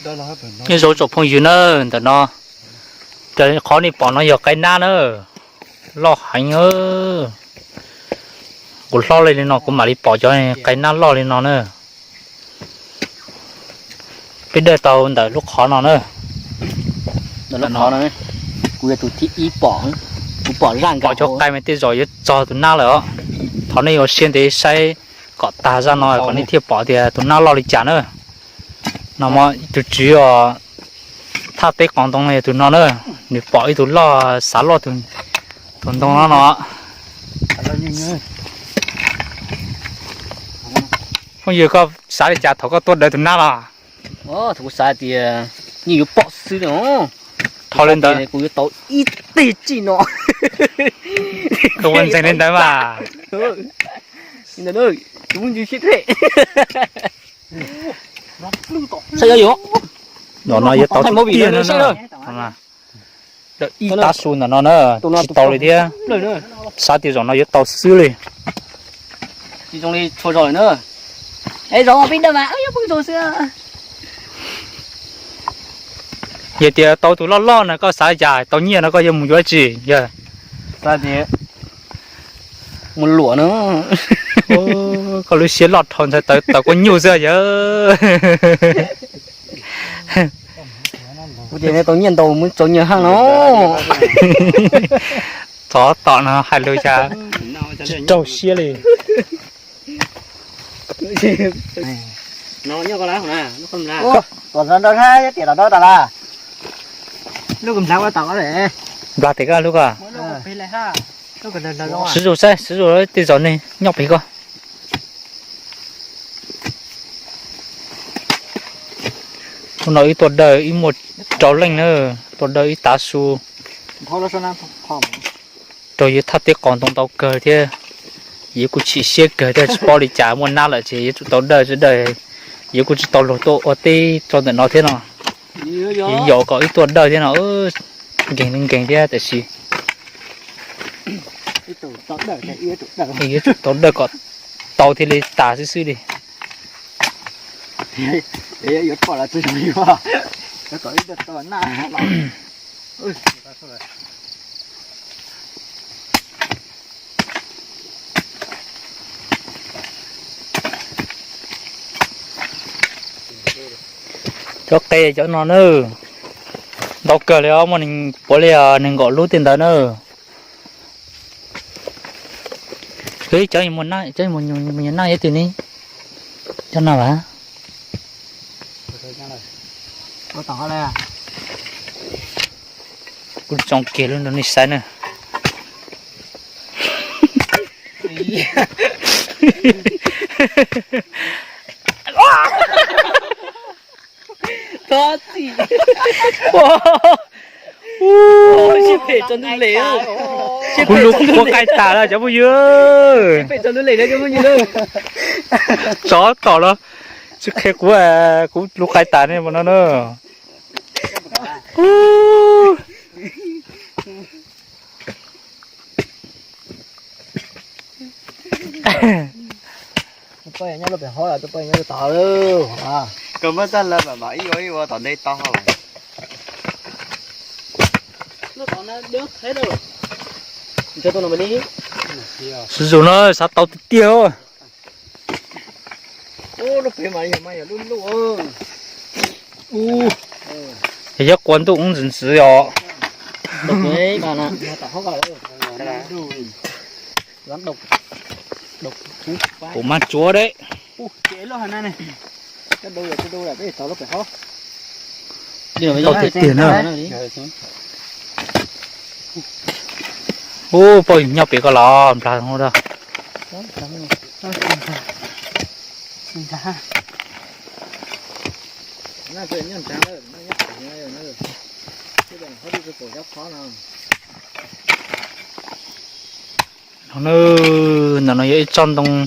Nyob zoo tsoom phooj ywg na, ntawm no, qhov nej pom no yog qaib nab na, loj heev. Kuv hlob li no kuv mam li pom cov qaib nab loj li no na. Peb dawj tau ntawm lub qhov no na. Kuv yog tus thib ib pom, kuv pom zaj nkauj cov qaib mas tej zaum yuav txog tus nab lawm os. Thov nej ua siab ntev saib kom tag zaj no kom nej thiaj pom tias tus nab loj li cas na. No mas tus tswv os, thaj teb qos ntoo no yog tus no na, nws pom ib tug loj xav loj tus ntoo no no. Phooj ywg, koj xav li cas thaum koj tuaj dawj tus nab los? Kuv xav tias yeej yuav pom xwb no. Thaum li ntawd kuv yuav tau ib teg tsim no. Koj ua ntseeg li ntawd mas. Saib yuav, no no yuav tau tiag no. Ib tav su ntawm no na, tsis tau li thiab. Xav tias zaum no yuav tau xwb li. Yog tias tau tus loj loj na koj xav cas tau nyiaj no koj yuav mus yuav tsi yog? Mus luam no. Koj lub siab loj dhau ntxhais tawv tawv kua nyuj xwb yog. Kuv tias nej tau nyiaj ntau mus txaus nyiaj haj no. Tsov tom no hais lus cas tsis raug siab li. Nplas tes koj lub ko. Siv zug saib, siv zug tej zaum neeg nyob pem koj. Hnub no wb tuaj dawj ib muaj rau leej na, tuaj dawj ib tav su. Rau yus thaj teb qos ntoo ntau kawg thiab, yus kuj chim siab kawg thiab, tsis paub li cas muaj nab lawm ces yuav tsum tau dawj, yus kuj tsis tau luag tuaj ua teb rau ntawm no thiab no. Yus yaum kom wb tuaj dawj thiab no, nkeeg li nkeeg thiab tab sis yuav tsum tau dawj kom tau thiaj li tas xwb xwb li. Cov qe cov no na, ntau kawg li os, muaj neeg puav li nees nkaum lub tej ntawd na. Cov mus nab, cov mus nyuam nab ib tug ne, cov no vas. Kuv tsoo kiag lub nrog nej saib na. Kuv lub qai tas lawm cov phooj ywg. Tsov tom los tsis qhia kuv, kuv lub qai tas ne mas no na. Koj muab txoj lawv mam mam ib ua ib ua tom ntej tau. Siv zug no xav tau tiag tiag. Yog quas ntuj ub ntxwv ntxwv os. Kuv mas tsuav deb. Ub, poj nyob pem ko los nplag hauv da. No, ntawm no yog ib tsob ntoo.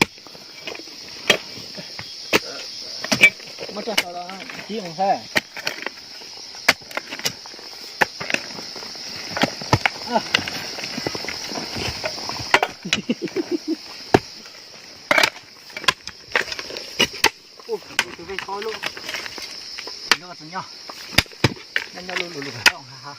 Nyob nyob lub lub lub ha ha.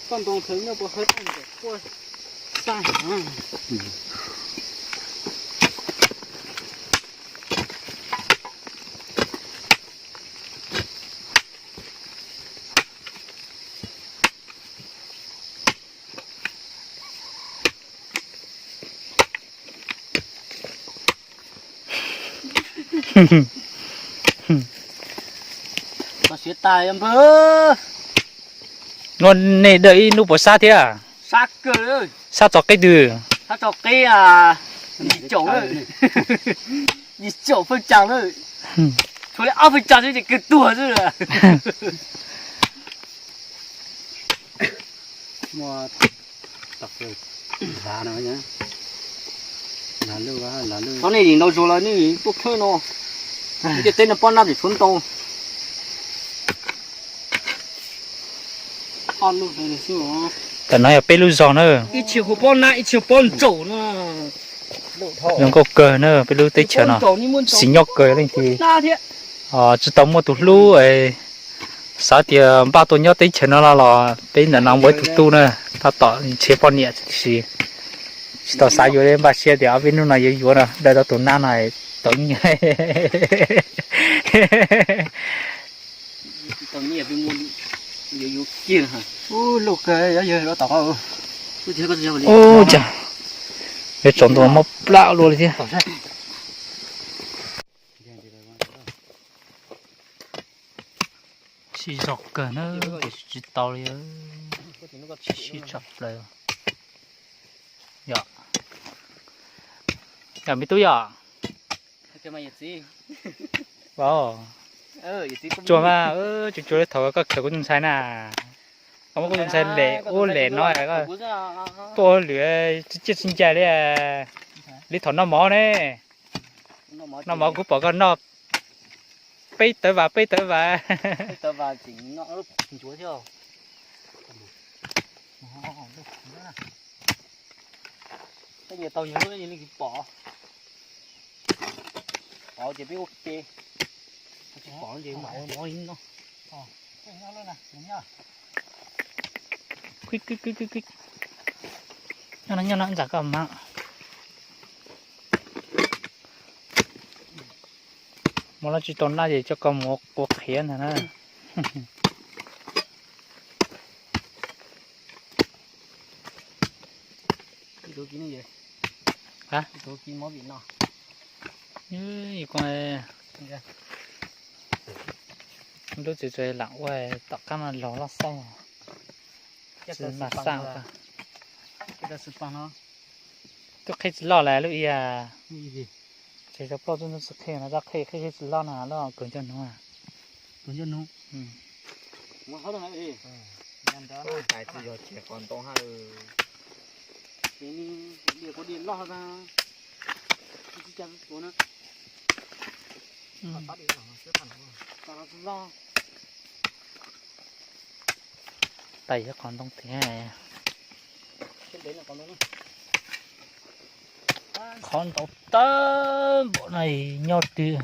Koj ntoo thawv nyob puas hawb tag nrho quaj xaj heev. Koj siav tas npawg. Nua nej dawj ib hnub puas sab thiab? Sab kawg. Sab txog qib twg? Sab txog qib yim caum, yim caum feej cas lawm. Tshuav li ob feej cas xwb ces kawg tuag xwb. Tau nej nim ntau zaus los nej tuaj khawb no. Ntiaj teb no pob nab pem tshuav ntau. Tam no yog peb lub zog na. Ib txhia hu pob nab, ib txhia pob ntsaum no. Zoo nkauj kawg na, peb lub teb chaws no xis nyob kawg leej twg. Tsis tau muaj tus hlub, xav tias npaj tuaj nyob teb chaws no los peb ntawm no muaj ib tug tub na, tab tom nrhiav poj niam tiam sis tsis tau xav yuav, npaj siab tias ob peb hnub no yuav yuav no, dawj tau tus nab no tau nyiaj. Ub, cas yuav tsaus ntua mob plab luaj li thiab. Sib zog kawg na, tsis tau li, sib sib tshaj plaws. Yog, yog me tub yog. Tsuag mas, tsuag tsuag li thaum koj khawm kuv tus ntxhais na. Koj muab kuv tus ntxhais lem ub lem no, tuaj lwm tsis ciaj tsis ncaj li, li thaum noj mov ne. Noj mov kuv pom koj noj peb tawv vas peb tawv vas. Peb nyias tau nyias lub, nyias li pom. Pom ces peb ua ke, tsis pom ces mam ua mov li no. Nyob no, nyob no ntxam koj mas. Mov los tsis tau noj ces coj koj mus ua qhiav ntag na. Lub txiv txawm lam ua tom qab mas laug loj xauj. Tsis mas xaj. Twb qhib tsis loj lawm lub ib yam. Ces cov ploj txuj ntxuj tsis qhib no, tab qhib qhib qhib tsis loj no, loj kawg ncauj hnub. Kawg ncauj hnub. Tais tsis yog tseg qos ntoo ha. Ces ni, diam kuv diam loj na. Tsis cas tuav na. Tais yog qos ntoo tiag. Qhov ntau tawb npaum no nyob twg.